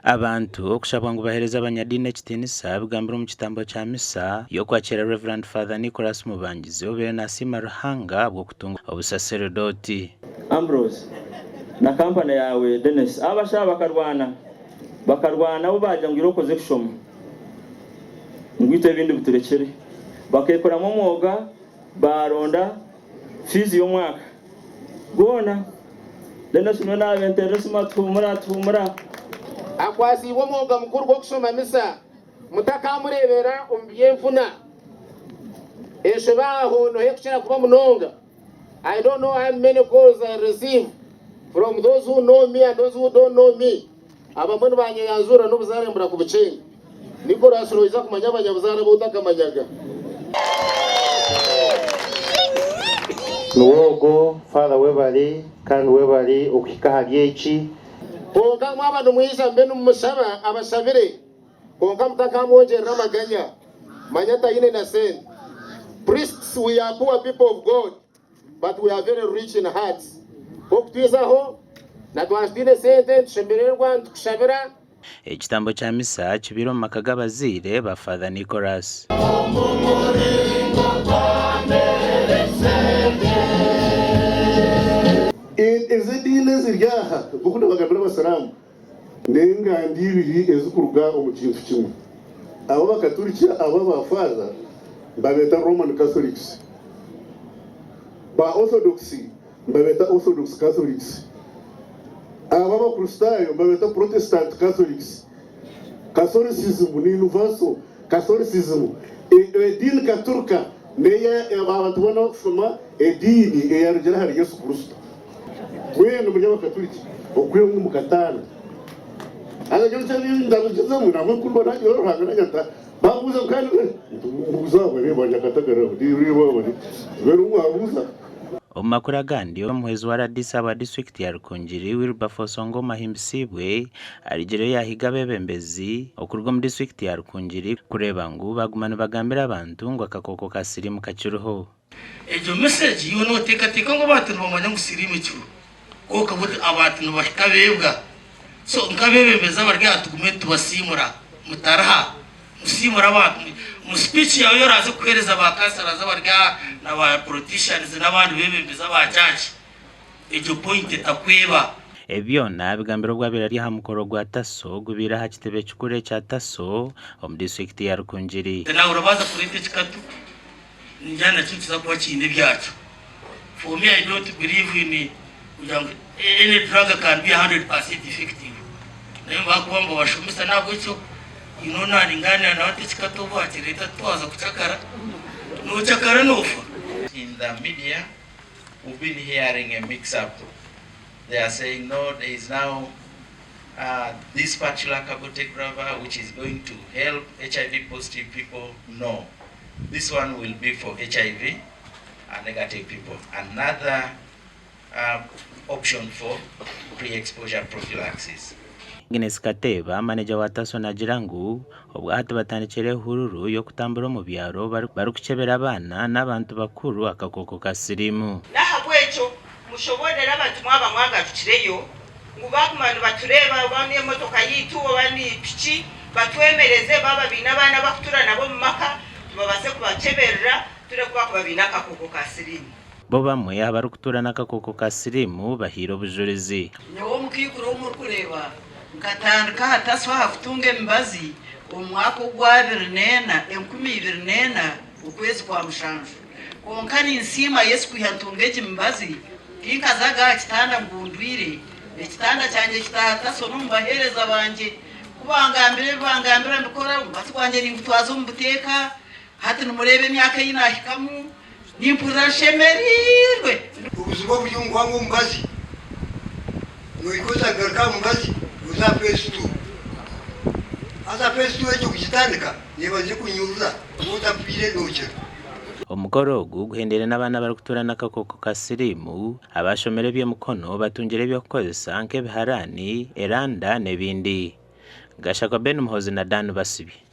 Abantu okushabwa ngu baheereze abanyadiini ekitiinisa bigambirwe omu kitambo kya misa y'okwakiira Rev. Father Nicholas Mubangizi obaire nasiima Ruhanga ahabw'okutunga obusaseredooti. Ambrose na kampani yaawe Denis. Abashaija bakarwana bakarwana bo baagira ngu irooko oze kushoma ngu itwe ebindi biturekyere. Bakeekoramu omwoga baaronda fiizi y'omwaka gwona. Denis niwe naabenterera esimu ati huumura ati huumura. Akwatsiibwe omwoga mukuru gw'okushoma misa, mutakamureebera omu by'enfuna. Enshobe aho niho erikukira kuba munonga. I don't know how many calls I receive from those who know me and those who don't know me. Abamwe nibanyeyanzurira n'obuzaare mbura kubucenga. Nicholas noija kumanya abanyabuzaare abu otakamanyaga. Niwe ogwo Father webare kandi webare okuhika ahari eki. Kwonka mwaba nimwija mube nimumushaba abashabire, kwonka mutakamwongyerera amaganya. Manya taine na sente. Priests we are poor people of God but we are very rich in hearts. Okutwizaho na twaba tutaine sente nitushemererwa nitukushabira. Ekitambo kya misa kibaire omu maka g'abazaire ba Father Nicholas. Ezi ediini eziri aha, nk'oku nabagambira abasiraamu, n'enganda ibiri ezikuruga omu kintu kimwe. Abo abakaturiki abo aba faaza nibabeeta Roman Catholics, ba Orthodox nibabeeta Orthodox Catholics, abo Abakristaayo nibabeeta Protestant Catholics. Catholicism ni universal Catholicism. Ediini Katurika neya abantu boona abakushoma ediini eyarugire ahari Yesu Kristo. Mwena muri Abakaturiki okwihaho ngu mukataana. Haza nyowe nikyo ndabigizemu nangwa ku ndiba nagiire Ruhanga nagira nti babuuza ngu kandi mbuuza abo reeba Nyakatagara reeba abo reeba ou mwabuuza. Omu makuru agandi, omuhwezi wa rdc ahabwa disiturikiti ya Rukungiri, Wilberforce Ongoma Ahimbisibwe arigireyo yaahiga abeebembezi okuruga omu disiturikiti ya Rukungiri kureeba ngu baaguma nibagambira abantu ngu akakooko ka siriimu kakiriho. Egyo message iwe noteekateeka ngu abantu nibamanya ngu siriimu ekiriho kwonka bo abantu nibahika beebwa so nk'abeebembezi abari aha tugume nitubasiimura mutariha Musiimure abantu. Omu speech yaawe ei oraaze kuheereza ba councillors abari aha na ba politicians n'abandi beebembezi aba church, egyo point etakweba. Ebi byona abigambire obu abaire ari aha mukoro gwa Taso ogubaire aha kitebe kikuru ekya Taso omu disiturikiti ya Rukungiri. Naawe orabaasa kureeta ekikatu ningira nakyo nikiza kuba kiine ebyakyo. For me I don't believe in kugira ngu any drug can be 100% effective. Nayo bakuba nibabashomesa nahabwekyo you know naringanira nawe ati ekikatu obu wakireeta titwaza kucakara, nocakara nofa. In the media we've been hearing a mix up they are saying no there is now this particular cabotegravir which is going to help HIV positive people no this one will be for HIV negative people another option for pre-exposure prophylaxis. Agnes Kateeba, maneja wa Taso naagira ngu obwahati batandikire ehururu y'okutambura omu byaro barikukyebera abaana n'abantu bakuru akakooko ka siriimu. N'ahabw'ekyo mushoboororere abantu mwaba mwagarukireyo, ngu baaguma nibatureeba oba n'emotoka yaitu oba ni piki, batwemereze baaba baine abaana abakutuura nabo omu maka, tubabaase kubakyeberera turebe ku baakuba baine akakooko ka siriimu. Bo bamwe abarikutuura n'akakooko ka siriimu bahaire obujurizi. Nyowe omukaikuru ou murikureeba nkatandika aha Taso aha kutunga emibazi omu mwaka ogwa biri n'ena, 2004 okwezi kwa mushanju. Kwonka ninsiima Yesu kwiha ntunga egi mibazi tinkazaga aha kitanda ngu ndwire. Ekitanda kyangye kitaaha Taso n'omu baheereza bangye. Ku bangambira ebi bangambira mbikora, omubazi gwangye ningutwaza omu buteeka. Hati nimureeba emyaka ei naahikamu, nimpurira nshemereirwe. Obuzibu oburi omu kwanga omubazi, nohika otagaruka aha mubazi oza aha phase two. Haza phase two egyo kugitandika nebanza ekunyurura waaba otafiire nokira. Omukoro ogu guhendeire n'abaana abarikutuura n'akakooko ka siriimu abaashomire eby'emikono batungire eby'okukozesa nk'ebiharaani, eranda n'ebindi. Gashakwa Ben Muhoozi na Dan Basibye.